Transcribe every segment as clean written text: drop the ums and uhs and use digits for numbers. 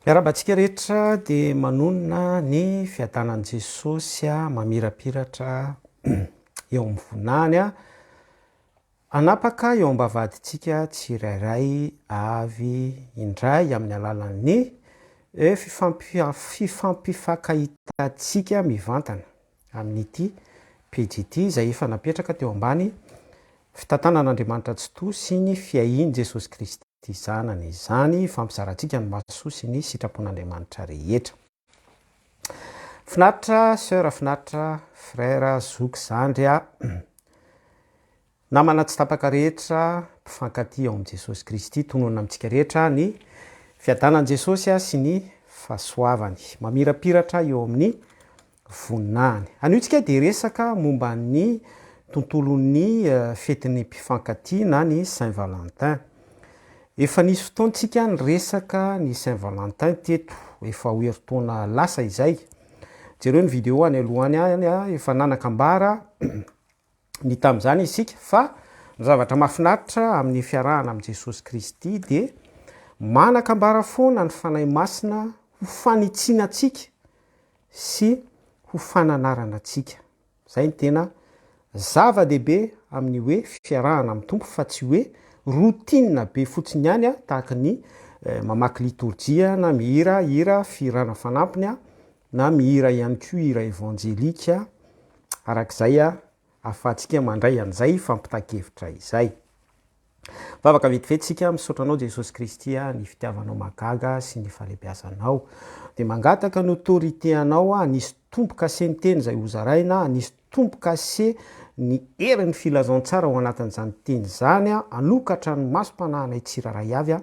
Miarahaba antsika rehetra dia manonona ny fiadanan'i Jesosy mamirapiratra eo amin'ny voninahiny hanapaka eo am-bavahadintsika tsirairay avy indray amin'ny alalan'ny fifampifankahitantsika mivantana amin'ity pejy ity izay efa napetraka teo ambany fitantanan'Andriamanitra Tsitoha sy ny fiahian'i Jesosy Kristy. Zanany izany hifampizarantsika ny mahasoa sy ny sitrapon'Andriamanitra rehetra. Finaritra soeur, finaritra frère, zoky, zandry a, namana tsy tapaka rehetra, mpifankatia ao amin'i Jesosy Kristy, tononina amintsika rehetra ny fiadanan'i Jesosy sy ny fahasoavany mamirapiratra eo amin'ny voninahiny. Anio tsika dia hiresaka momba ny tontolon'ny fetin'ny mpifankatia na ny Saint Valentin. Efa nisy fotoana tsika niresaka ny Saint Valentin teto, efa ho herintaona lasa izay. Jereo ny video any aloha any any, efa nanan-kambara ny tamin'izany isika fa ny zavatra mahafinaritra amin'ny fiarahana amin'i Jesosy Kristy dia manan-kambara foana ny Fanahy Masina ho fanitsiana antsika sy ho fananarana antsika. Izay no tena zava-dehibe amin'ny hoe fiarahana amin'ny Tompo fa tsy hoe routine be fotsiny ihany tahaka ny mamaky litorjia na mihira hira fihirana fanampiny na mihira ihany koa hira evanjelika arak'izay ahafahantsika mandray an'izay fampitan-kevitra izay. Vavaka vetivety isika, misaotra anao Jesosy Kristy a, ny fitiavanao mahagaga sy ny fahalebiazanao. Dia mangataka ny autorité anao aho, hanisy tombo-kase ny teny izay hozaraina, hanisy tombo-kase ny herin'ny filazantsara ao anatin'izany teny izany, hanokatra ny masom-panahinay tsirairay avy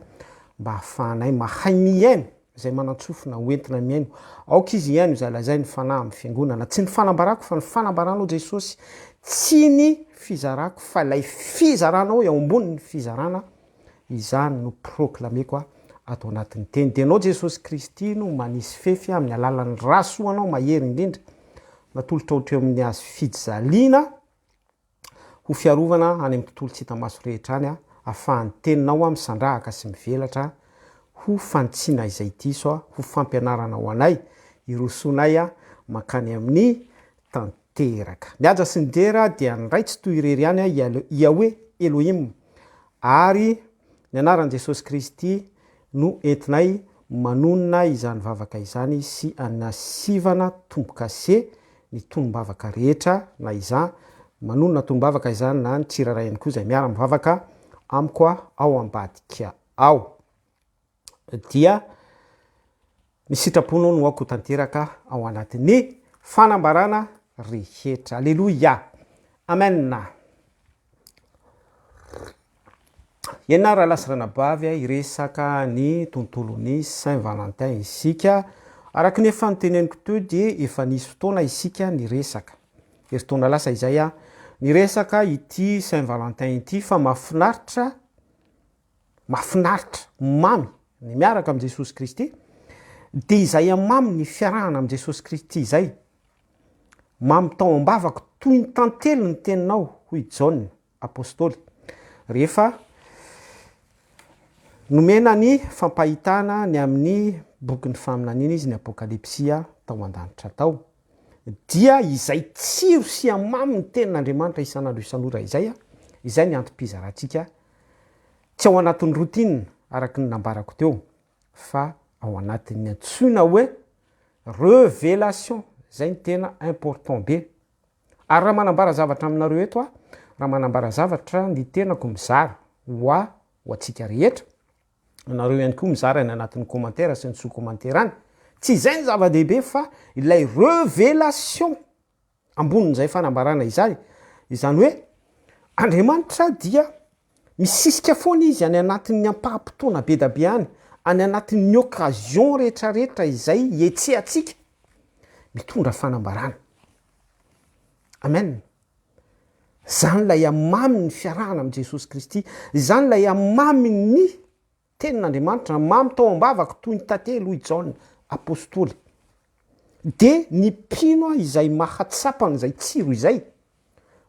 mba hahafahanay mahay mihaino izay manan-tsofina ho entina mihaino. Aoka izy hihaino izay lazain'ny Fanahy amin'ny Fiangonana. Tsy ny fanambarako fa ny fanambaranao Jesosy. Tsy ny fizarako fa ilay fizaranao eo ambonin'ny fizarana, izany no proklameko ato anatin'ny teny. Dia Ianao Jesosy Kristy no manisy fefy amin'ny alalan'ny ra soanao mahery indrindra natolotrao teo amin'ny hazo fijaliana. Ho fiarovana any amin'ny tontolo tsy hita maso rehetra any, ahafahan'ny teninao misandrahaka sy mivelatra ho fanitsiana izay diso, ho fampianarana ho anay, hirosoanay mankany amin'ny tanteraka. Ny haja sy ny dera dia an'ny Ray Tsitoha irery ihany, Yahweh Elohim, ary ny anaran'i Jesosy Kristy no entinay manonona izany vavaka izany sy anasivana tombo-kase ny tonom-bavaka rehetra na iza manonona tonom-bavaka izany na ny tsirairay ihany koa izay miara-mivavaka amiko ao ambadika ao dia ny sitraponao no aoka ho tanteraka ao anatin'ny fanambarana rehetra. Aleloia! Amen! Enina rahalahy sy ranabavy hiresaka ny tontolon'ny Saint Valentin isika. Araka ny efa noteneniko teo dia efa nisy fotoana isika niresaka. Herintaona lasa izay aho niresaka ity Saint Valentin ity fa mahafinaritra, mahafinaritra, mamy ny miaraka amin'i Jesosy Kristy. Dia izay hamamy ny fiarahana amin'i Jesosy Kristy izay. Mamy tao am-bavako toy ny tantely ny teninao, hoy Jaona. Apostoly. Rehefa nomena ny fampahitana ny amin'ny bokin'ny faminaniana izy, ny Apokalypsia, tao an-danitra tao, dia izay tsiro sy hamamy ny tenin'Andriamanitra isan'andro isan'ora izay, izay ny antom-pizarantsika, tsy ao anatin'ny routine araka ny nambarako teo, fa ao anatin'ny antsoina hoe revelation, izay no tena important be. Ary raha manambara zavatra aminareo eto aho, raha manambara zavatra ny tenako mizara ho ahy, ho antsika rehetra, anareo ihany koa mizara any anatin'ny commentaire sy ny sous commentaire any, tsy izay ny zava-dehibe fa ilay revelation ambonin'izay fanambarana izay, izany hoe Andriamanitra dia misisika foana izy any anatin'ny ampaham-potoana be da be any, any anatin'ny occasion rehetrarehetra izay ihetsehantsika mitondra fanambarana. Amen. Izany ilay hamamy ny fiarahana amin'i Jesosy Kristy. Izany ilay hamamy ny tenin'Andriamanitra. Mamy tao am-bavako toy ny tantely hoy Jaona apostoly. Dia ny mpino izay mahatsapa an'izay tsiro izay,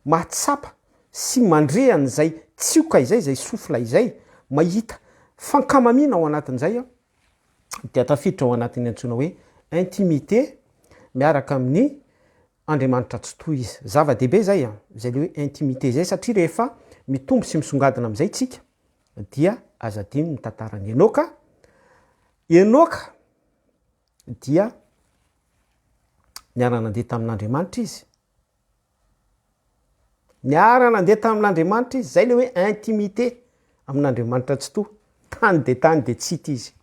mahatsapa sy mandre an'izay tsioka izay, izay souffle izay, mahita fankamamiana ao anatin'izay. Dia tafiditra ao anatin'ny antsoina hoe intimité miaraka amin'ny Andriamanitra Tsitoha izy. Zava-dehibe izay an, izay le hoe intimité izay satria rehefa mitombo sy misongadina amin'izay tsika dia aza adino ny tantaran'i Enoka. Enoka dia niara-nandeha tamin'Andriamanitra izy. Niara-nandeha tamin'Andriamanitra izy, izay le hoe intimité amin'Andriamanitra Tsitoha. Tany dia tany dia tsy hita izy.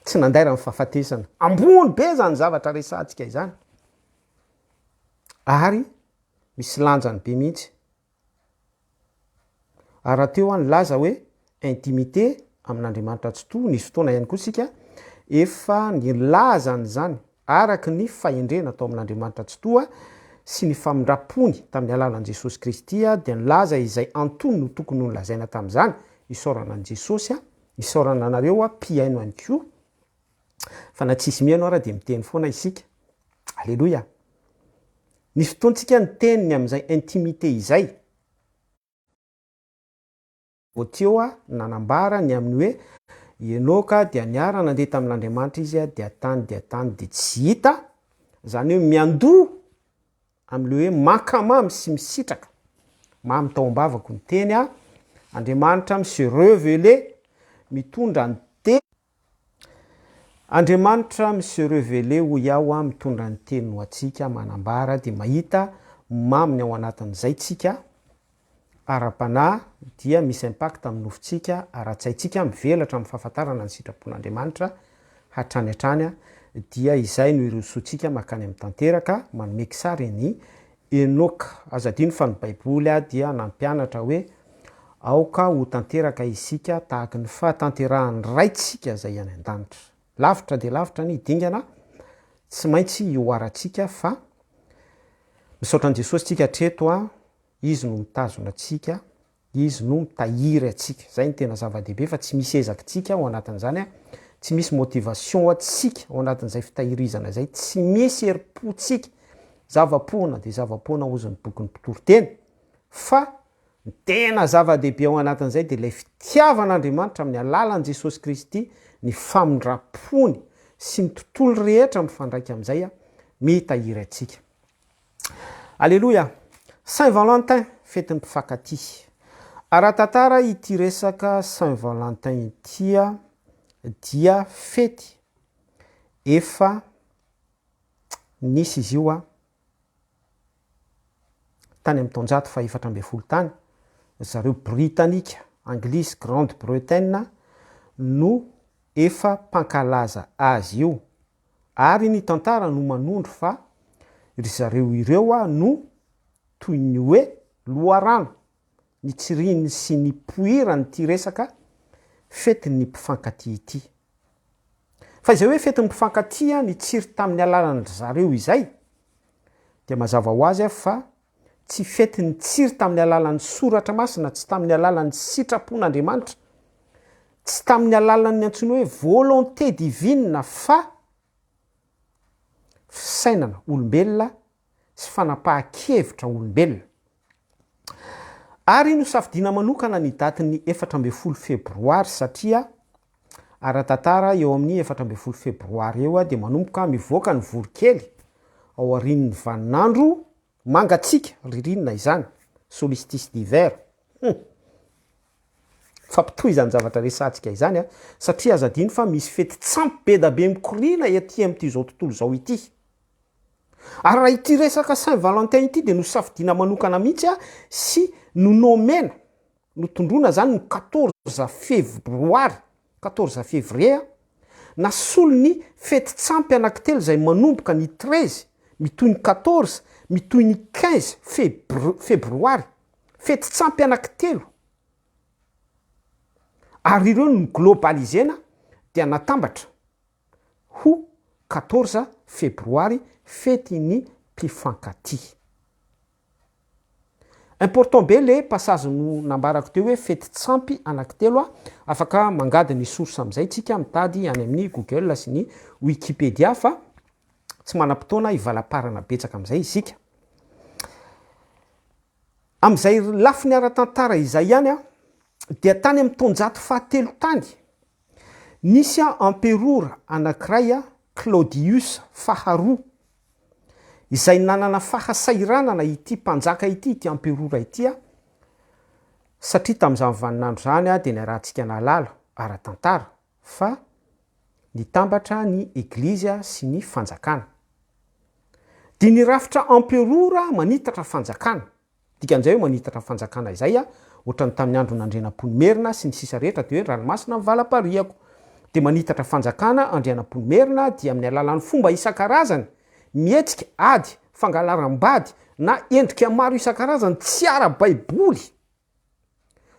Tsy nandairan'ny fahafatesana. Ambony be izany zavatra resahantsika izany. Ary misy lanjany be mihitsy. Ary raha teo aho nilaza hoe intimité amin'Andriamanitra Tsitoha, nisy fotoana ihany koa isika efa nilaza an'izany araka ny fahendrena tao amin'Andriamanitra Tsitoha sy ny famindram-pony tamin'ny alalan'i Jesosy Kristy dia nilaza izay antony no tokony ho nolazaina tamin'izany, isaorana an'i Jesosy, isaorana anareo mpihaino ihany koa fa na tsisy mihaino ara dia miteny foana isika. Aleloia! Nisy fotoantsika niteny ny amin'izay intimité izay. Vao teo aho nanambara ny amin'ny hoe i Enoka dia niara-nandeha tamin'Andriamanitra izy dia tany dia tany dia tsy hita, izany hoe miandoha amin'ilay hoe mankamamy sy misitraka mamy tao am-bavako ny teny aho, Andriamanitra mi-se reveler, mitondra ny teny. Andriamanitra mi-se reveler hoy aho an, mitondra ny teniny ho antsika, manambara dia mahita maminy ao anatin'izay tsika, ara-panahy dia misy impact amin'ny nofontsika, ara-tsaintsika, mivelatra amin'ny fahafantarana ny sitrapon'Andriamanitra hatrany hatrany dia izay no irosoantsika mankany amin'ny tanteraka, manome kisary an'i Enoka. Aza adino fa ny Baiboly dia nampianatra hoe aoka ho tanteraka isika tahaky ny fahatanterahan'ny Raintsika izay any an-danitra. Lavitra dia lavitra ny dingana tsy maintsy ihoarantsika fa misaotra an'i Jesosy tsika hatreto an, Izy no mitazona antsika, Izy no mitahiry antsika. Izay no tena zava-dehibe fa tsy misy ezakitsika ao anatin'izany an, tsy misy motivation antsika ao anatin'izay fitahirizana izay, tsy misy herim-pontsika, zava-poana dia zava-poana hozy ny bokin'ny mpitoriteny, fa ny tena zava-dehibe ao anatin'izay dia ilay fitiavan'Andriamanitra amin'ny alalan'i Jesosy Kristy, ny famindram-pony sy ny tontolo rehetra mifandraika amin'izay mitahiry antsika. Aleloia! Saint Valentin, fetin'ny mpifankatia. Ara-tantara ity resaka Saint Valentin ity dia fety efa nisy izy io tany amin'ny taonjato faha-14 tany, zareo Britanika, Anglisy, Grande Bretagne no efa mpankalaza azy io. Ary ny tantara no manondro fa ry zareo ireo no toy ny hoe loharano nitsiriany sy nipoiran'ity resaka fetin'ny mpifankatia ity. Fa izay hoe fetin'ny mpifankatia nitsiry tamin'ny alalan-dry zareo izay dia mazava ho azy fa tsy fety nitsiry tamin'ny alalan'ny Soratra Masina, tsy tamin'ny alalan'ny sitrapon'Andriamanitra, tsy tamin'ny alalan'ny antsoina hoe volonté divine fa fisainana olombelona sy fanapahan-kevitra olombelona. Ary nosafidiana manokana ny datin'ny 14 febroary satria ara-tantara eo amin'ny 14 febroary eo dia manomboka mivoaka ny voronkely ao aorian'ny vaninandro Mangatsiaka, ririnina izany, solstice d'hiver. Hum. Mifampitohy izany zavatra resahantsika izany an, satria aza adino fa misy fety tsampy be da be mikoriana ety amin'ity izao tontolo izao ity. Ary raha ity resaka Saint Valentin ity dia nosafidiana manokana mihitsy an, sy nonomena Notondroina izany ny quatorze febroary, quatorze février, nasolo ny fetin-tsampy anankitelo izay manomboka ny treize, mitohy ny quatorze, mitohy ny quinze febroary. Fetin-tsampy anankitelo. Ary ireo no globalisena dia natambatra ho quatorze febroary, fetin'ny mpifankatia. Important be le passage no nambarako teo hoe fety tsampy anankitelo a, afaka mangady ny source amizay tsika mitady any amin'ny google sy ny wikipedia fa tsy manam-potoana hivalaparana betsaka amizay isika. Amizay lafiny ara-tantara izay ihany a, dia tany amin'ny taonjato fahatelo tany. Nisy emperora anankiray Claudius faharoa izay nanana fahasahiranana ity mpanjaka ity, ity emperora ity, satria tamin'izany vaninandro izany dia niarahantsika nahalala ara-tantara fa nitambatra ny Eglizy sy ny fanjakana. Dia ny rafitra emperora manitatra fanjakana. Dikan'izay hoe manitatra fanjakana izay a, ohatran'ny tamin'ny andron'Andrianampoinimerina sy ny sisa rehetra dia hoe ranomasina mivalapariako. Dia manitatra fanjakana Andrianampoinimerina dia amin'ny alalan'ny fomba isan-karazany, mihetsika, ady, fangalaram-bady na endrika maro isan-karazany tsy ara-baiboly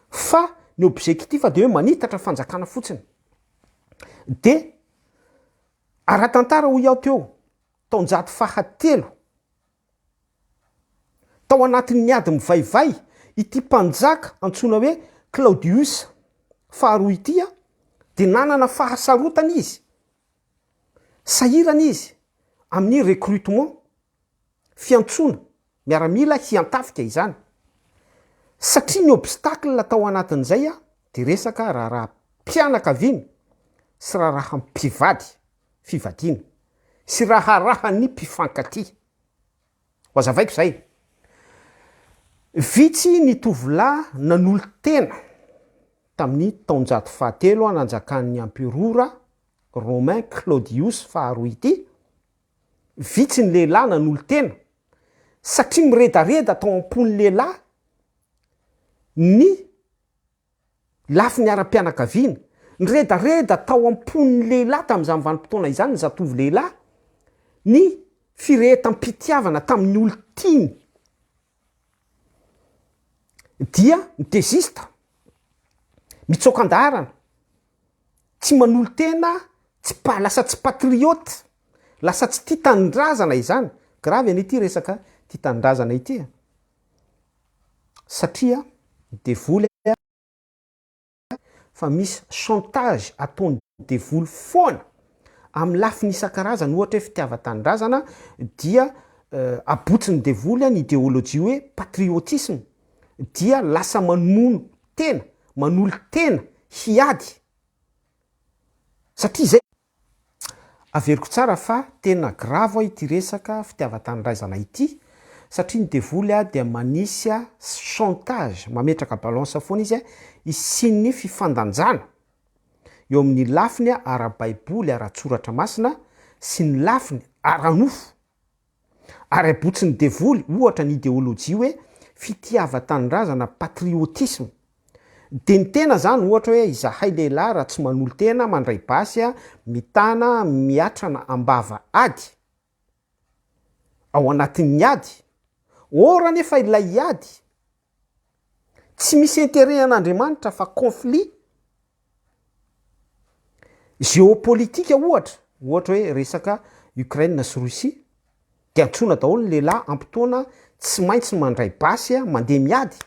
fa ny objectif dia hoe manitatra fanjakana fotsiny. Dia ara-tantara hoy aho teo, taonjato fahatelo Tao anatin'ny ady mivaivay, ity mpanjaka antsoina hoe Claudius faharoa ity dia nanana fahasarotana izy, sahirana izy amin'ny recrutement, fiantsoana miaramila hiantafika izany, satria ny obstacle tao anatin'izay dia resaka raharaham-pianakaviana sy raharaham-pivady, fivadiana, sy raharahan'ny mpifankatia. Ho azavaiko izay. Vitsy ny tovolahy nanolo-tena tamin'ny taonjato fahatelo nanjakan'ny amperora romain Claudius faharoa ity, vitsy ny lehilahy nanolo-tena satria miredareda tao am-pon'ny lehilahy ny Lafiny ara-pianakaviana. Niredareda tao am-pon'ny lehilahy tamin'izany vanim-potoana izany ny zatovo lehilahy ny firehetam-pitiavana tamin'ny olon-tiany. Dia midezista, mitsoaka an-daharana, tsy manolo-tena, tsy pa-, lasa tsy patriote, lasa tsy tia tanindrazana izany. Grave anie ity resaka tia tanindrazana ity e! Satria ny devoly fa misy chantage ataon'ny devoly foana amin'ny lafiny isan-karazany ohatra hoe fitiavan-tanindrazana dia abotsin'ny devoly ny ideolojia hoe patriotisme dia lasa mamono tena, manolo-tena hiady satria izay Averiko tsara fa tena grave ity resaka fitiavan-tanindrazana ity satria ny devoly dia manisy chantage, mametraka balance foana izy hisian'ny fifandanjana eo amin'ny lafiny ara-baiboly, ara-tsoratra masina sy ny lafiny ara-nofo. Ary abotsin'ny devoly ohatra ny ideolojia hoe fitiavan-tanindrazana, patriotisme. Dia ny tena zany ohatra hoe izahay lehilahy raha tsy manolo-tena, mandray basy, mitana, miatrana am-bava ady, ao anatin'ny ady. Or anefa ilay ady tsy misy intérêt an'Andriamanitra fa conflit Géopolitique ohatra, ohatra hoe resaka Ukraine sy Russie, de antsoina daholo ny lehilahy ampy taona tsy maintsy mandray basy mandeha miady,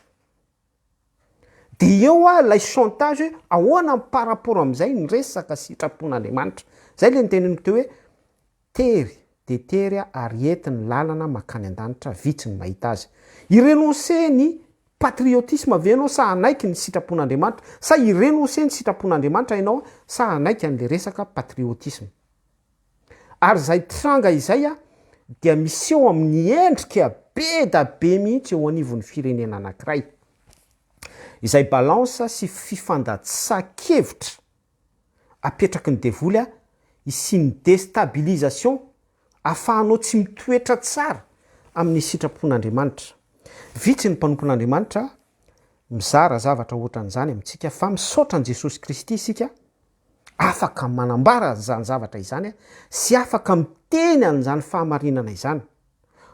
de eo a ilay chantage hoe ahoana par rapport am'zay ny resaka sitrapon'Andriamanitra, zay le noteneniko teo hoe Tery dia tery ary ety ny lalana makany an-danitra vitsy ny mahita azy. Hi-renoncer ny patriotisme ve ianao sa hanaiky ny sitrapon'Andriamanitra? Sa hi-renoncer ny sitrapon'Andriamanitra ianao sa hanaiky an'le resaka patriotisme? Ary izay tranga izay dia miseho amin'ny endrika be da be mihitsy eo anivon'ny firenena anankiray. Izay balance sy fifandatsahan-kevitra apetraky ny devoly a, hisian'ny destabilisation afahanao tsy mitoetra tsara amin'ny sitrapon'Andriamanitra. Vitsy ny mpanompon'Andriamanitra mizara zavatra ohatran'izany amintsika fa misaotra an'i Jesosy Kristy isika afaka manambara an'izany zavatra izany sy afaka miteny an'izany fahamarinana izany.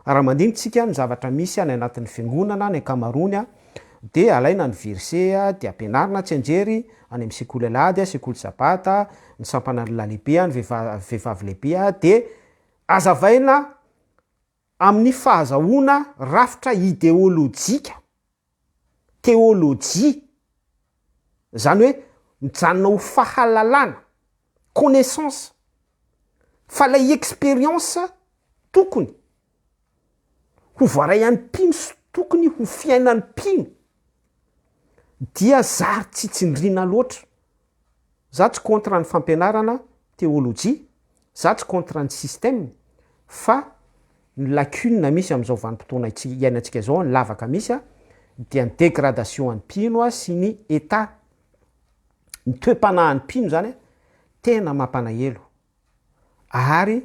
Raha mandinika isika ny zavatra misy any anatin'ny fiangonana ny ankamaroany dia alaina ny verset dia ampianarina tsianjery any amin'ny sekoly alahady, sekoly sabata, ny sampana lehilahy lehibe, ny vehivavy lehibe dia azavaina amin'ny fahazahoana rafitra ideolojika. Teolojia, izany hoe mijanona ho fahalalana, connaissance, fa ilay expérience tokony ho voaray an'ny mpino sy tokony ho fiainan'ny mpino dia zary tsy tsindriana loatra. Za tsy contre ny fampianarana teolojia, za tsy contre ny système fa ny lacune misy amin'izao vanim-potoana iainantsika izao, ny lavaka misy dia ny dégradation an'ny mpino sy ny état, ny toe-panahin'ny mpino zany tena mampanahelo ary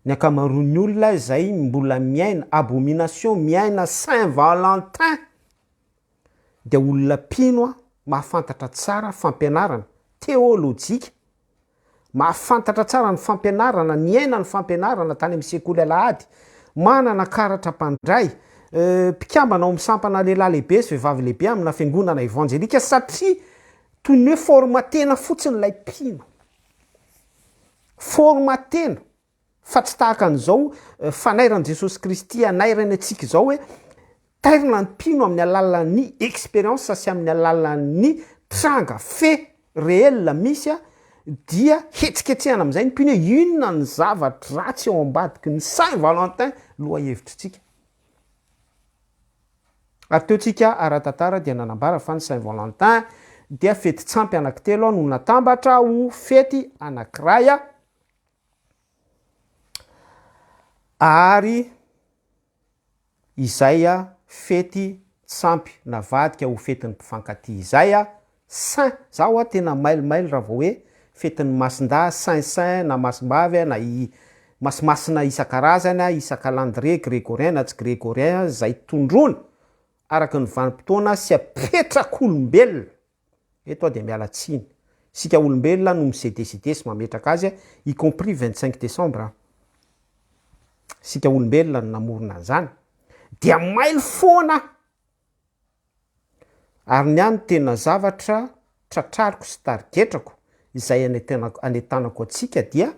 ny ankamaroan'ny olona izay mbola miaina abomination, miaina saint valentin dia olona mpino mahafantatra tsara fampianarana teolojika, mahafantatra tsara ny fampianarana, niaina ny fampianarana tany amin'ny sekoly alahady, manana karatra mpandray, mpikambana ao amin'ny sampana lehilahy lehibe sy vehivavy lehibe amina fiangonana evanjelika satria toy ny hoe formatena fotsiny ilay mpino. Formatena. Fa tsy tahaka an'izao fanairan'i Jesosy Kristy anairany antsika izao hoe tairina ny mpino amin'ny alalan'ny expérience sy amin'ny alalan'ny tranga, fait réel misy dia hetsiketsehana amin'izay ny mpino hoe inona ny zava-dratsy ao ambadiky ny Saint Valentin lohahevitritsika. Ary teo tsika ara-tantara dia nanambara fa ny Saint Valentin dia fetin-tsampy anankitelo no natambatra ho fety anankiray. Ary izay fety tsampy navadika ho fetin'ny mpifankatia izay saint, za hoa tena mailomailo raha vao hoe fetin'ny masindahy, saint saint na masimbavy na i masimasina isan-karazany, isan-calendrier gregorien na tsy gregorien izay tondroina araka ny vanim-potoana sy apetrak'olombelona. Eto aho dia miala tsiny. Isika olombelona no mi-se-decider sy mametraka azy, y compris 25 décembre an. Isika olombelona no namorona an'izany. Dia mailo foana aho. Ary ny ahy ny tena zavatra tratrariko sy tarigetrako izay anentanako antsika dia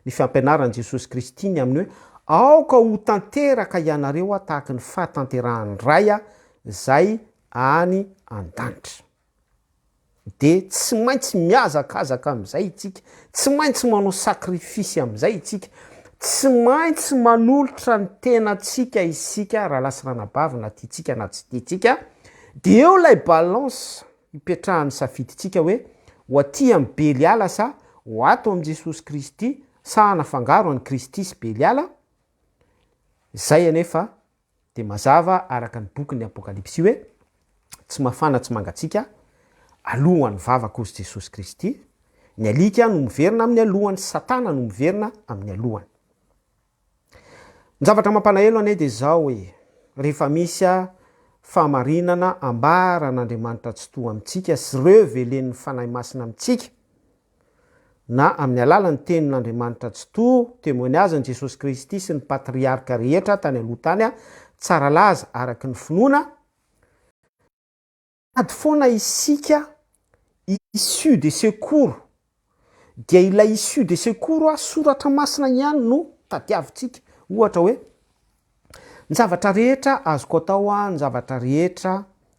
ny fampianaran'i Jesosy Kristy ny amin'ny hoe aoka ho tanteraka ianareo tahaka ny fahatanterahan'ny Ray izay any an-danitra. De tsy maintsy mihazakazaka amin'izay itsika, tsy maintsy manao sacrifice amin'izay itsika, tsy maintsy manolotra ny tenantsika isika rahalahy sy ranabavy na tiantsika na tsy tiantsika, de eo ilay balance ipetrahan'ny safidintsika hoe ho aty amin'i Beliala sa ho ato amin'i Jesosy Kristy sa hanafangaro an'i Kristy sy Beliala, izay anefa Dia mazava araka ny bokin'ny Apokalypsy hoe, tsy mafana tsy mangatsiaka, alohan'ny vavaka hozy Jesosy Kristy, ny alika no miverina amin'ny alohany, Satana no miverina amin'ny alohany. Ny zavatra mampalahelo anie dia izao e, rehefa misy fahamarinana ambaran'Andriamanitra Tsitoha amintsika sy revelen'ny Fanahy Masina amintsika, na amin'ny alalan'ny Tenin'Andriamanitra Tsitoha, témoignage-n'i Jesosy Kristy sy ny patriarka rehetra tany aloha tany, tsara laza araka ny finoana, Ady foana isika issue de secours, dia ilay issue de secours soratra masina ihany no tadiavintsika, ohatra hoe, Ny zavatra rehetra azoko atao an, ny zavatra rehetra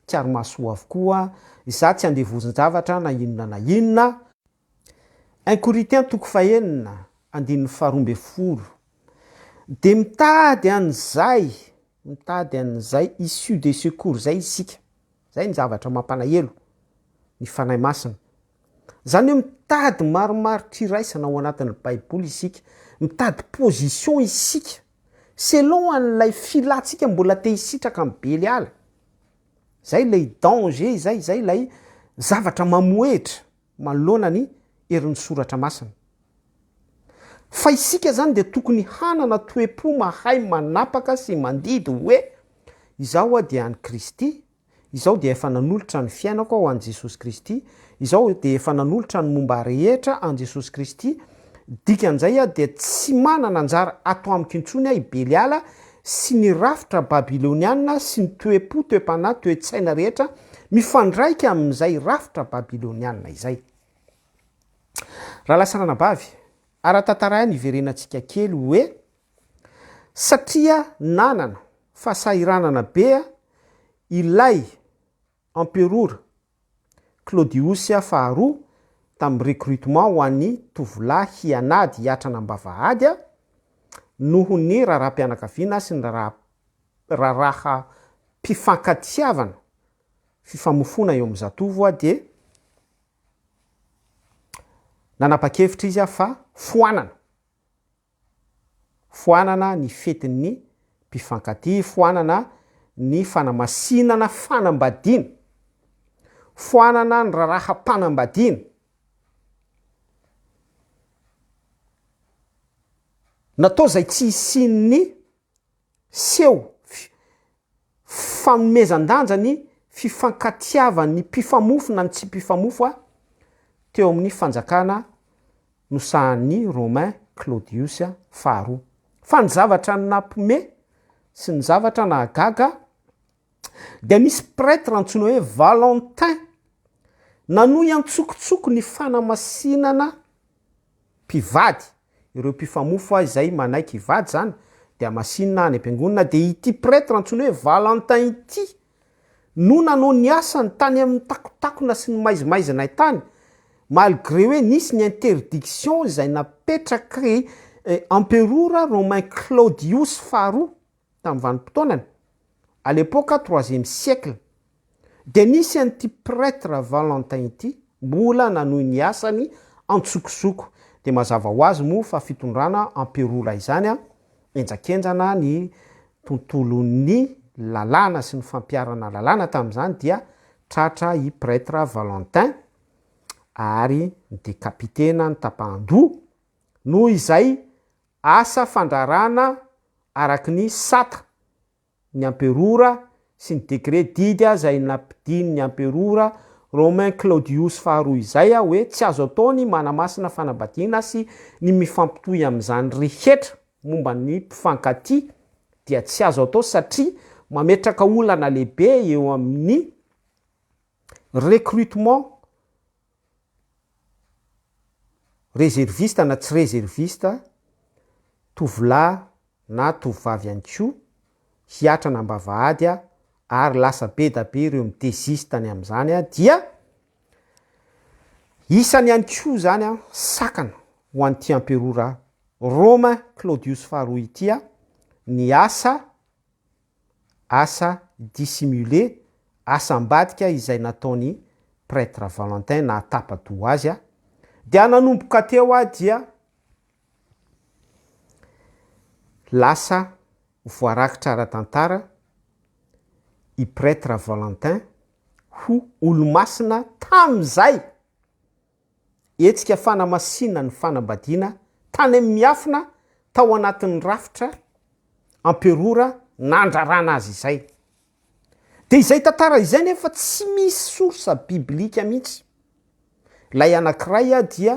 tsy ary mahasoa avokoa, izaho tsy andevozin-javatra na inona na inona. Un Korintian toko fahenina andininy faharoa 12 dia mitady an'izay, mitady an'izay issue de secours izay isika. Izay ny zavatra mampalahelo ny Fanahy Masina. Izany hoe mitady marimaritra iraisana ao anatin'ny Baiboly isika, mitady position isika selon an'ilay filantsika mbola te hisitraka amin'ny Beliala. Izay ilay danger izay, izay ilay zavatra mamohehitra manoloana ny herin'ny Soratra Masina. Fa isika izany dia tokony hanana toe-po mahay manapaka sy mandidy hoe, Izaho aho dia an'i Kristy, izaho dia efa nanolotra ny fiainako ho an'i Jesosy Kristy, izaho dia efa nanolotra ny momba ahy rehetra an'i Jesosy Kristy, dikan'izay aho dia tsy manana anjara ato amiko intsony aho i Beliala sy ny rafitra babyloniana sy ny toe-po, toe-panahy, toe-tsaina rehetra mifandraika amin'izay rafitra babyloniana izay. Rahalahy sy ranabavy, ara-tantara ihany hiverenantsika kely hoe satria nanana fahasahiranana be ilay emperora Claudius faharoa tamin'ny recrutement ho an'ny tovolahy hianady hiatrana am-bavahady noho ny raharaham-pianakaviana sy ny raharaham-pifankatiavana, fifamofoana eo amin'ny zatovo dia. Nanapa-kevitra izy fa foanana. Foanana ny fetin'ny mpifankatia, foanana ny fanamasinana fanambadiana, foanana ny raharaham-panambadiana. Natao izay tsy hisian'ny seho fanomezan-danja ny fifankatiavan'ny mpifamofo na ny tsy mpifamofo teo amin'ny fanjakana nosahanin'i Romain Claudius faharoa. Fa ny zavatra nampime sy ny zavatra nahagaga dia nisy prêtre antsoina hoe Valentin nanohy an-tsokotsoko ny fanamasinana mpivady, ireo mpifamofo izay manaiky hivady izany dia hamasinina any am-piangonana, dia ity prêtre antsoina hoe Valentin ity no nanao ny asany tany amin'ny takotakona sy ny maizimaizina tany, malgré hoe nisy ny interdiction izay napetraky emperora romain Claudius faharoa tamin'ny vanim-potoanany, à l'époque troisième siècle, dia nisy an'ity prêtre Valentin ity mbola nanohy ny asany an-tsokosoko, dia mazava ho azy moa fa fitondrana emperora izany henjakenjana ny tontolon'ny lalàna sy ny fampiharana lalàna tamin'izany dia tratra i prêtre Valentin ary nidekapitena nitapahan-doha noho izay asa fandrarana araka ny sata ny amperora sy ny dekre didy izay nampidin' ny amperora Romain Claudius faharoa izay hoe tsy azo atao ny manamasina fanambadiana sy ny mifampitohy amin' izany rehetra momba ny mpifankatia dia tsy azo atao satria mametraka olana lehibe eo amin' ny recrutement Reserviste na tsy reserviste, tovolahy na tovovavy ihany koa, hiatrana am-bavahady ary lasa be da be ireo mi-desiste ny amin'izany dia isany ihany koa izany sakana ho an'ity amperora Romain Claudius faharoa ity ny asa asa dissimulé, asa ambadika izay nataon'i Prêtre Valentin nahatapa-doha azy dia nanomboka teo aho dia lasa voarakitra ara-tantara i Prêtre Valentin ho olomasina tamin'izay hetsika fanamasinana ny fanambadiana tany amin'ny miafina tao anatin'ny rafitra amperora nandrarana azy izay. Dia izay tantara izay nefa tsy misy source biblika mihitsy. Ilay anankiray dia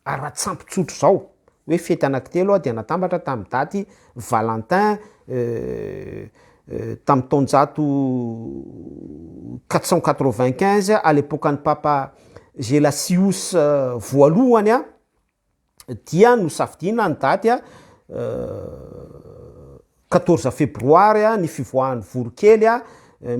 ara-tsampy tsotra izao, hoe fety anankitelo dia natambatra tamin'ny daty Valentin tamin'ny taonjato 495 à l'époque-n'ny papa Gelasius voalohany dia nosafidiana ny daty 14 febroary ny fivoahan'ny voronkely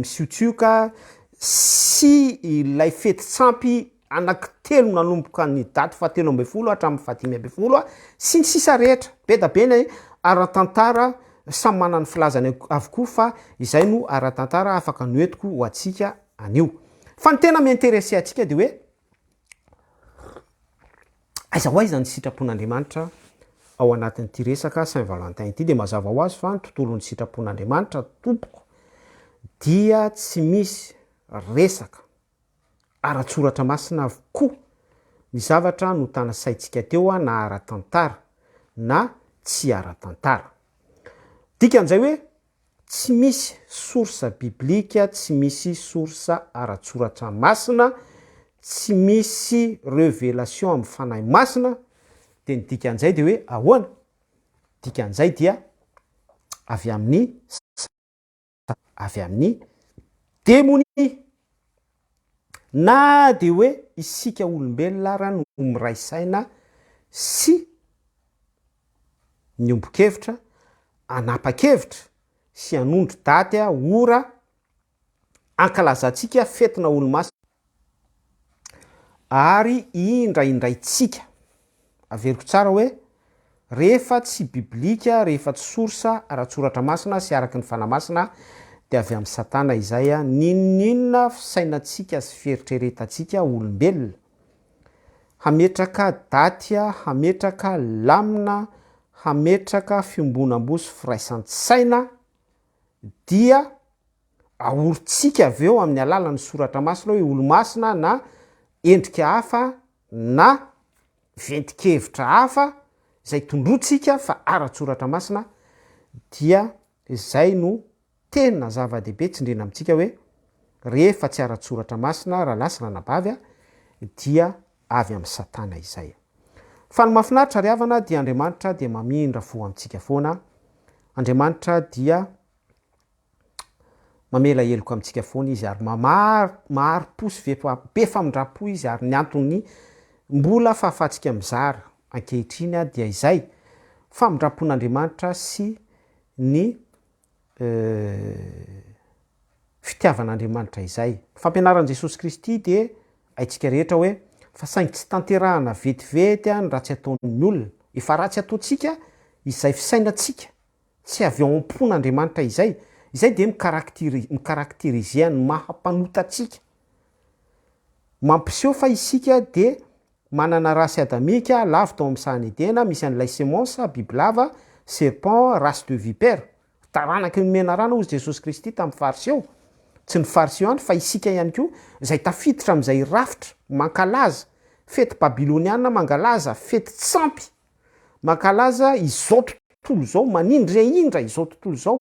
misiotsioka sy ilay fetin-tsampy anankitelo nanomboka ny daty fahatelo ambin'ny folo hatramin'ny fahadimy ambin'ny folo sy ny sisa rehetra. Be da be ny ara-tantara, samy manana ny filazany avokoa fa izay no ara-tantara afaka noentiko ho antsika anio. Fa ny tena mi-intéresser antsika dia hoe aiza ho aiza ny sitrapon'Andriamanitra ao anatin'ity resaka Saint Valentin ity dia mazava ho azy fa ny tontolon'ny sitrapon'Andriamanitra tompoko dia tsy misy resaka ara-tsoratra masina avokoa ny zavatra notanasaintsika teo na ara-tantara na tsy ara-tantara. Dikan'izay hoe tsy misy source biblika, tsy misy source ara-tsoratra masina, tsy misy revelation amin'ny fanahy masina, dia ny dikan'izay dia hoe ahoana? Dikan'izay dia avy amin'ny avy amin'ny demonia. Na dia hoe isika olombelona ara no miray saina sy miombon-kevitra, hanapa-kevitra sy hanondro daty, ora ankalazantsika fetina olomasina, ary indraindraintsika, averiko tsara hoe, rehefa tsy biblika, rehefa tsy source ara-tsoratra masina sy araky ny Fanahy Masina, dia avy amin'i Satana izay, n'inon'inona fisainantsika sy fieritreretantsika olombelona. hametraka daty, hametraka lamina, hametraka fiombonam-bo sy firaisan-tsaina dia ahorintsika avy eo amin'ny alalan'ny soratra masina hoe olomasina na endrika hafa na ventin-kevitra hafa izay tondrointsika fa ara-tsoratra masina dia izay no tena zava-dehibe tsindriana amintsika hoe rehefa tsy ara-tsoratra masina rahalahy sy ranabavy dia avy amin'i satana izay. Fa ny mahafinaritra ry havana dia Andriamanitra dia mamindra fo amintsika foana, Andriamanitra dia mamela heloka amintsika foana izy ary mahari-po sy be famindram-po izy ary ny antony mbola fahafahantsika mizara ankehitriny dia izay famindram-pon'Andriamanitra sy ny fitiavan'Andriamanitra izay. Ny fampianaran'i Jesosy Kristy dia haintsika rehetra hoe fa saingy tsy tanterahana vetivety ny ratsy ataon'ny olona. Efa ratsy ataontsika izay fisainantsika tsy avy ao am-pon'Andriamanitra izay. Izay dia mi-caractériser ny maha mpanota antsika. Mampiseho fa isika dia manana race adamique lavo tao amin'ny sahan'i Edena, misy an'ilay semence, bibilava, serpent, race de vipère. Taranaky ny menarana hozy Jesosy Kristy tamin'ny Fariseo. Tsy ny Fariseo ihany fa isika ihany koa izay tafiditra amin'izay rafitra mankalaza fety babyloniana mangalaza fety tsampy Mankalaza izao tontolo izao, manindrehindra izao tontolo izao,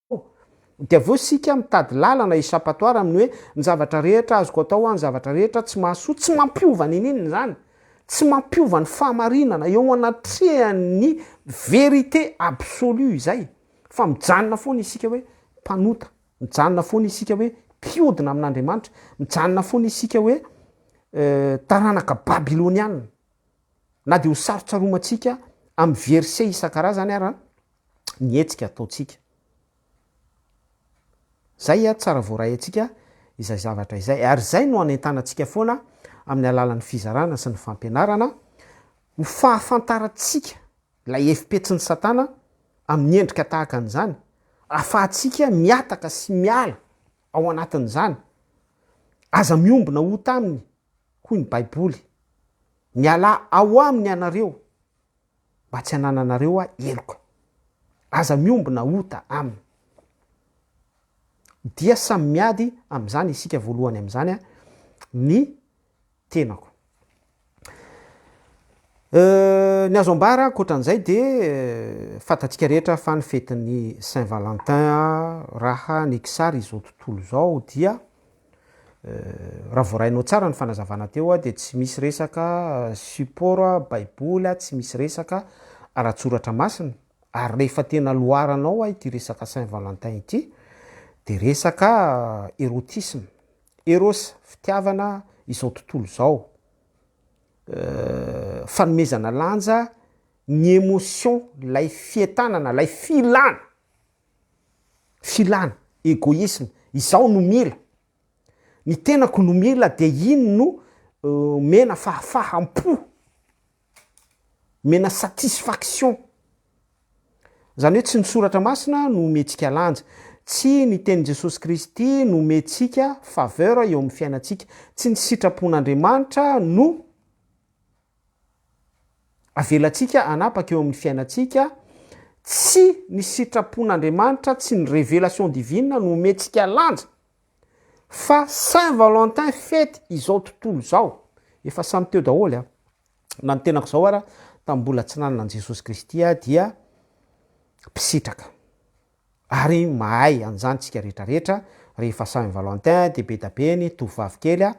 dia avy eo isika mitady lalana échappatoire amin'ny hoe ny zavatra rehetra azoko atao an, ny zavatra rehetra tsy mahasoa, tsy mampiova n'inon'inona izany, tsy mampiova ny fahamarinana eo anatrehan'ny vérité absolue izay, fa mijanona foana isika hoe mpanota, mijanona foana isika hoe mpiodina amin'Andriamanitra, mijanona foana isika hoe taranaka babyloniana. Na dia ho sarotsaromantsika amin'ny verset isan-karazany ara ny hetsika ataontsika. Zay tsara voaray antsika izay zavatra izay. Ary izay no anentanantsika foana amin'ny alalan'ny fizarana sy ny fampianarana ho fahafantarantsika ilay hevi-petsin'i Satana amin'ny endrika tahaka an'izany, ahafahantsika mihataka sy miala ao anatin'izany. Aza miombona ota aminy hoy ny Baiboly, Mialà ao aminy ianareo, mba tsy hanananareo heloka. Aza miombona ota aminy. Dia samy miady amin'izany isika voalohany amin'izany ny tenako. Ny azo ambara ankoatran'izay dia fantatsika rehetra fa ny fetin'ny Saint Valentin raha ny kisary izao tontolo izao dia Raha voarainao tsara ny fanazavana teo dia tsy misy resaka support baiboly, tsy misy resaka ara-tsoratra masina, ary rehefa tena loharanao ity resaka saint valentin ity dia resaka erotisme, eros fitiavana izao tontolo izao, fanomezana lanja ny emotion, ilay fientanana, ilay filana. Filana, egoisme, izaho no mila, ny tenako no mila dia iny no omena fahafaham-po, omena satisfaction. Izany hoe tsy ny soratra masina no omentsika lanja, tsy ny tenin'i Jesosy Kristy no omentsika faveur eo amin'ny fiainantsika, tsy ny sitrapon'Andriamanitra no Avelantsika hanapaka eo amin'ny fiainantsika, tsy ny sitrapon'Andriamanitra, tsy ny révélation divine no omentsika lanja, fa Saint Valentin fety izao tontolo izao. Efa samy teo daholo an. Na ny tenako izao ara, tamin'ny mbola tsy nanana an'i Jesosy Kristy aho dia mpisitraka. Ary mahay an'izany tsika rehetra rehetra, rehefa Saint Valentin dia be da be ny tovovavy kely a,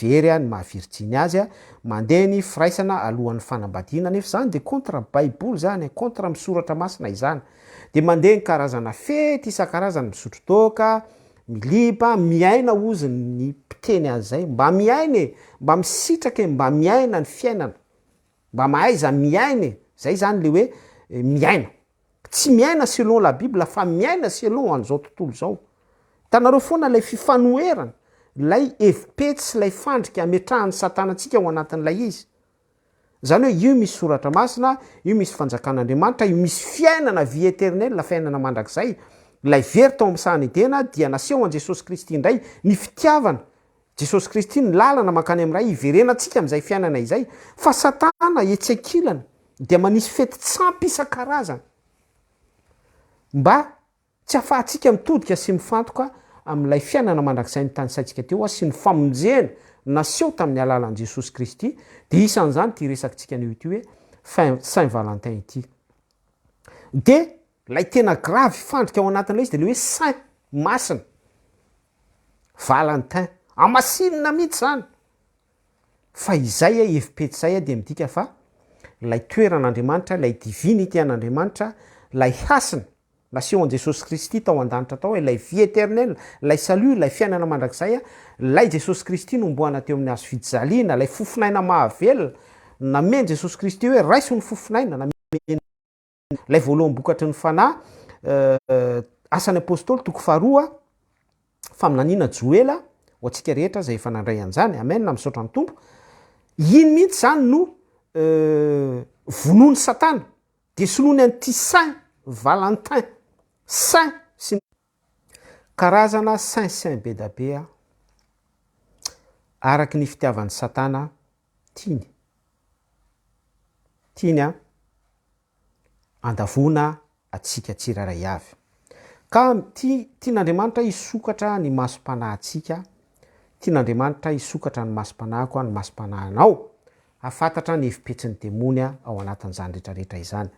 very ny maha virjiny azy a, mandeha ny firaisana alohan'ny fanambadiana nefa izany dia contre baiboly izany, contre amin'ny soratra masina izany, dia mandeha ny karazana fety isan-karazany, misotro toaka, miliba, miaina hozy ny mpiteny an'izay, mba miaina e, mba misitraka e, mba miaina ny fiainana, mba mahaiza miaina e, zay izany le hoe miaina. Tsy miaina selon la bible fa miaina selon an'izao tontolo izao. Hitanareo foana ilay fifanoherana, ilay hevi-petsy sy ilay fandrika ametrahan'i satana antsika ao anatin'ilay izy. Izany hoe io misy soratra masina, io misy fanjakan'Andriamanitra, io misy fiainana vie éternelle, fiainana mandrakizay. Ilay very tao amin'ny sahan'i Edena dia naseho an'i Jesosy Kristy indray ny fitiavana. Jesosy Kristy no lalana mankany amin'ny Ray hiverenantsika amin'izay fiainana izay. Fa Satana etsy ankilany dia manisy fetin-tsampy isan-karazany mba tsy ahafahantsika mitodika sy mifantoka amin'ilay fiainana mandrakizay notanisaintsika teo sy ny famonjena naseho tamin'ny alalan'i Jesosy Kristy, dia isan'izany ity resakitsika anio ity hoe Saint Valentin ity. Dia ilay tena gravy fandrika ao anatin'ilay izy dia ilay hoe Saint, masina, Valentin, hamasinina mihitsy izany. Fa izay hevi-petsy izay dia midika fa ilay toeran'Andriamanitra, ilay divinité an'Andriamanitra, ilay hasina nasehon'i Jesosy Kristy tao an-danitra tao, ilay vie éternelle, ilay salut, ilay fiainana mandrakizay, ilay Jesosy Kristy nohomboana teo amin'ny hazo fijaliana, ilay fofon'aina mahavelona, namen'i Jesosy Kristy hoe raiso ny fofon'aina, nameno ilay voaloham-bokatry ny Fanahy, Asan'ny Apostoly toko faharoa, faminaniana Joela, ho antsika rehetra izay efa nandray an'izany, amen, misaotra ny Tompo, iny mihitsy izany no vonoin'i Satana, dia soloiny an'ity Saint Valentin, Saint sy ny karazana Saint Saint be da be araky ny fitiavan'i Satana tiany, tiany an, andavoana antsika tsirairay avy. Ka tia, tian'Andriamanitra hisokatra ny masom-panahintsika, tian'Andriamanitra hisokatra ny masom-panahiko, ny masom-panahinao, hahafantatra ny hevi-petsin'ny demony ao anatin'izany rehetrarehetra izany.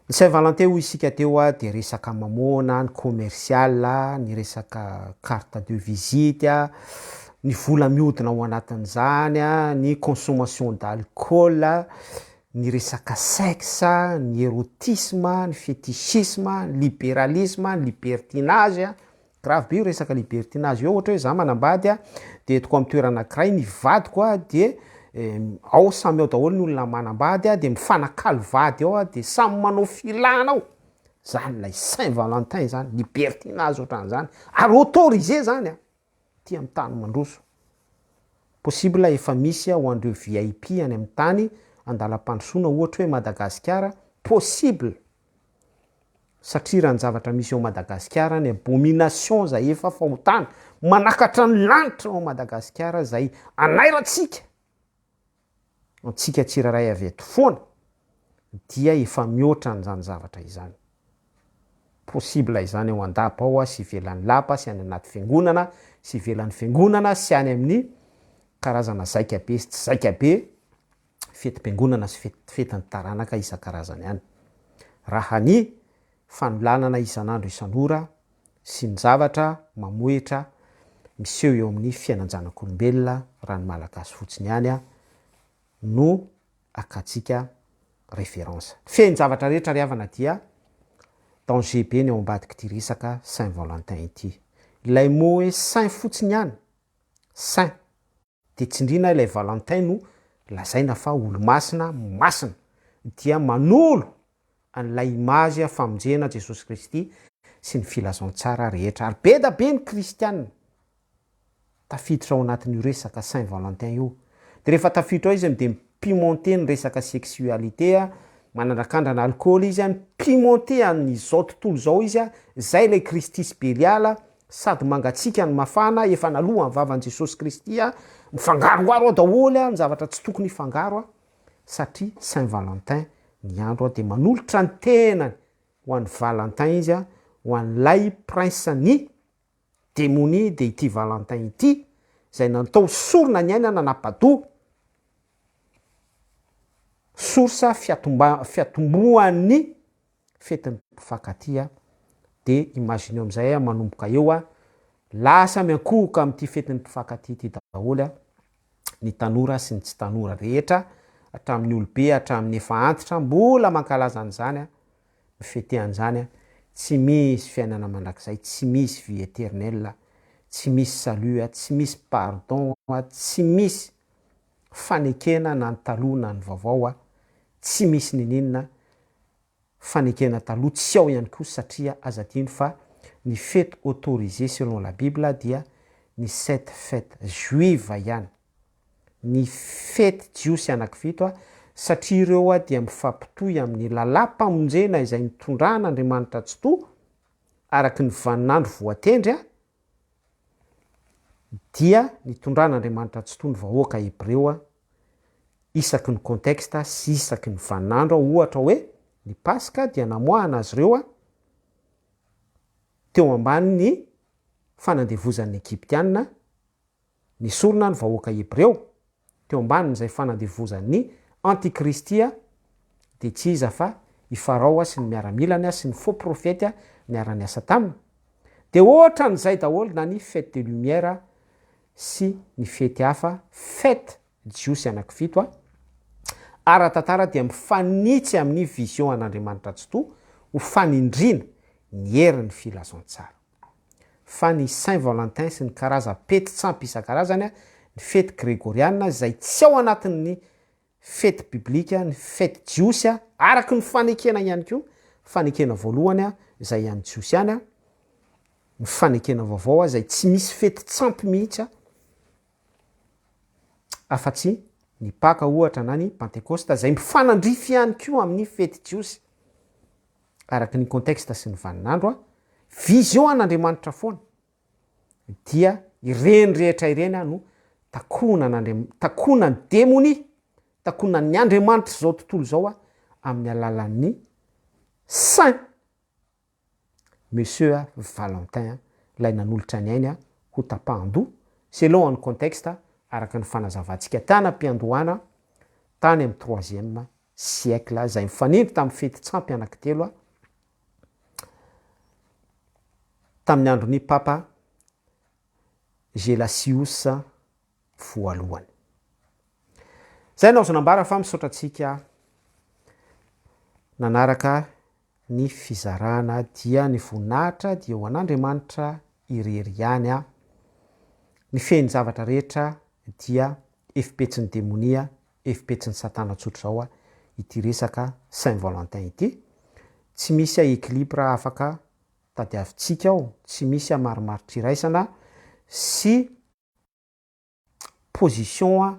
Ny Saint Valentin hoy isika teo dia resaka mamoana, ny commercial, ny resaka carte de visite, ny vola mihodina ao anatin'izany, ny consommation d'alcool, ny resaka sexe, ny erotisme, ny fetichisme, ny liberalisme, ny libertinage, grave be io resaka libertinage io, ohatra hoe za manambady a, de entiko amy toerana anakiray ny vadiko a, de ao samy ao daholo ny olona manambady a, de mifanakalo vady ao a, de samy manao filana ao, zany lay saint valentin zany, libertinage otran'zany, ary autorisé zany an, aty amy tany mandroso, possible efa misy ho an'ireo VIP any amy tany andalam-pandrosoana ohatra hoe Madagasikara, possible. Satria raha ny zavatra misy ao Madagasikara, ny abomination izay efa fahotana manakatra ny lanitra ao Madagasikara izay anairantsika, antsika tsirairay avy eto foana, dia efa mihoatra an'izany zavatra izany. Possible izany ao an-dapa ao sy ivelan'ny lapa sy any anaty fiangonana sy ivelan'ny fiangonana sy any amin'ny karazana zaika be sy tsy zaika be, fetim-piangonana sy fetin'ny taranaka isan-karazany any. Raha ny fanolanana isan'andro isan'ora sy ny zavatra mamohehitra miseho eo amin'ny fiainan-janak'olombelona raha ny Malagasy fotsiny ihany no akantsika référence. Fehin-javatra rehetra ry havana dia danger be ny ao ambadik'ity resaka Saint Valentin ity. Ilay mot hoe saint fotsiny ihany, saint, Dia tsindriana ilay Valentin no lazaina fa olomasina masina dia manolo an'ilay image famonjena Jesosy Kristy sy ny filazantsara rehetra ary be da be ny kristiana tafiditra ao anatin'io resaka Saint Valentin io dia rehefa tafiditra ao izy dia mi-pimenter ny resaka sexualité manandrakandrana alcool izy mi-pimenter an'izao tontolo izao izy zay ilay Kristy sy Beliala Sady mangatsiaka no mafana, efa naloa ny vavan'i Jesosy Kristy a, mifangaroharo ao daholo a, ny zavatra tsy tokony hifangaro a, satria Saint Valentin ny andro a, dia manolotra ny tenany ho an'i Valentin izy a, ho an'ilay prince ny demonia dia ity Valentin ity, izay natao sorona ny aina nanapa-doha, source fiatomba- fiatombohan'ny fetin'ny mpifankatia de imagineo amizay a manomboka eo a lasa miankohoka amin'ity fetin'ny mpifankatia ity daholo a ny tanora sy ny tsy tanora rehetra hatramin'ny olobe hatramin'ny efa antitra mbola mankalaza an'izany a mifete an'izany a tsy misy fiainana mandrakizay tsy misy vie eternelle tsy misy salut a tsy misy pardon a tsy misy fanekena na ny taloha na ny vaovao a tsy misy nininona fanekena taloha tsy ao ihany koa satria aza adino fa ny fety autorisé selon la bible dia ny sept fêtes juives ihany, ny fety jiosy anakifito a, satria ireo a dia mifampitohy amin'ny lalam-pamonjena izay nitondran'Andriamanitra Tsitoha araky ny vaninandro voatendry a. Dia nitondran'Andriamanitra Tsitoha ny vahoaka Hebreo isaky ny contexte sy isaky ny vaninandro, ohatra hoe ny Paska dia namoahana azy ireo teo ambanin'ny fanandevozan'ny Egyptiana, Nesorina ny vahoaka hebreo teo ambanin'izay fanandevozan'ny antikristy dia tsy iza fa i Farao sy ny miaramilany sy ny faux profety niara-niasa taminy. Dia ohatran'izay daholo na ny fête de lumière sy ny fety hafa, fête jiosy anankifito ara-tantara dia mifanitsy amin'ny vision an'Andriamanitra Tsitoha ho fanindriana ny herin'ny filazantsara. Fa ny Saint Valentin sy ny karazam-pety-tsampy isan-karazany, ny fety gregoriana izay tsy ao anatin'ny fety biblika, ny fety jiosy araka ny fanekena ihany koa, fanekena voalohany izay an'ny jiosy ihany, ny fanekena vaovao izay tsy misy fety-tsampy mihitsy afa-tsy ny Paka ohatra na ny Pantekosta izay mifanandrify ihany koa amin'ny fety jiosy. Araka ny contexte sy ny vaninandro a, vision an'Andriamanitra foana dia ireny rehetra ireny a no takonan'Andriam-, takonan'ny demonia, takonan'ny andriamanitr'izao tontolo izao a amin'ny alalan'ny saint Monsieur Valentin ilay nanolotra ny ainy ho tapahan-doha, selon ny contexte araka ny fanazavantsika tany am-piandohana tany amin'ny troisième siècle izay mifanindry tamin'ny fetin-tsampy anankitelo tamin'ny andron'ny Papa Gelasius voalohany. Izay no azo nambara fa misaotra antsika nanaraka ny fizarana dia ny voninahitra dia ho an'Andriamanitra irery ihany a. Ny fehin'ny zavatra rehetra dia efipetsin'ny demonia, efipetsin'ny satana tsotra izao ity resaka Saint Valentin ity. Tsy misy équilibre afaka tadiavintsika ao, tsy misy marimaritra iraisana sy position,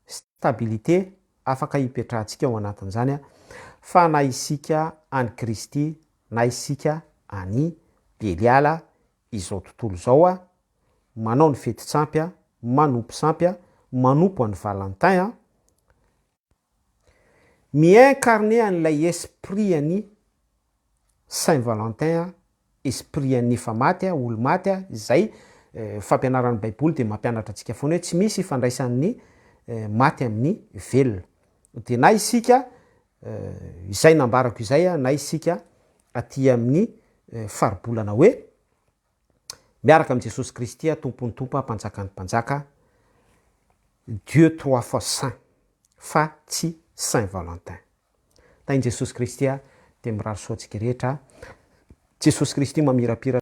stabilité afaka hipetrahantsika ao anatin'izany fa na isika an'i Kristy na isika an'i Beliala izao tontolo izao manao ny fetin-tsampy, manompo sampy, manompo an'i Valentin, mi-incarner an'ilay esprit an'i Saint Valentin, esprit an'ny efa maty, olo-maty, izay fampianaran'ny baiboly dia mampianatra antsika foana hoe tsy misy ifandraisan'ny maty amin'ny velona. Dia na isika izay nambarako izay na isika aty amin'ny faribolana hoe miaraka amin'i Jesosy Kristy Tompon'ny Tompo Mpanjakan'ny Mpanjaka, Dieu trois fois saint fa tsy Saint Valentin. Tahin'i Jesosy Kristy dia mirary soa antsika rehetra. Jesosy Kristy mamirapiratra.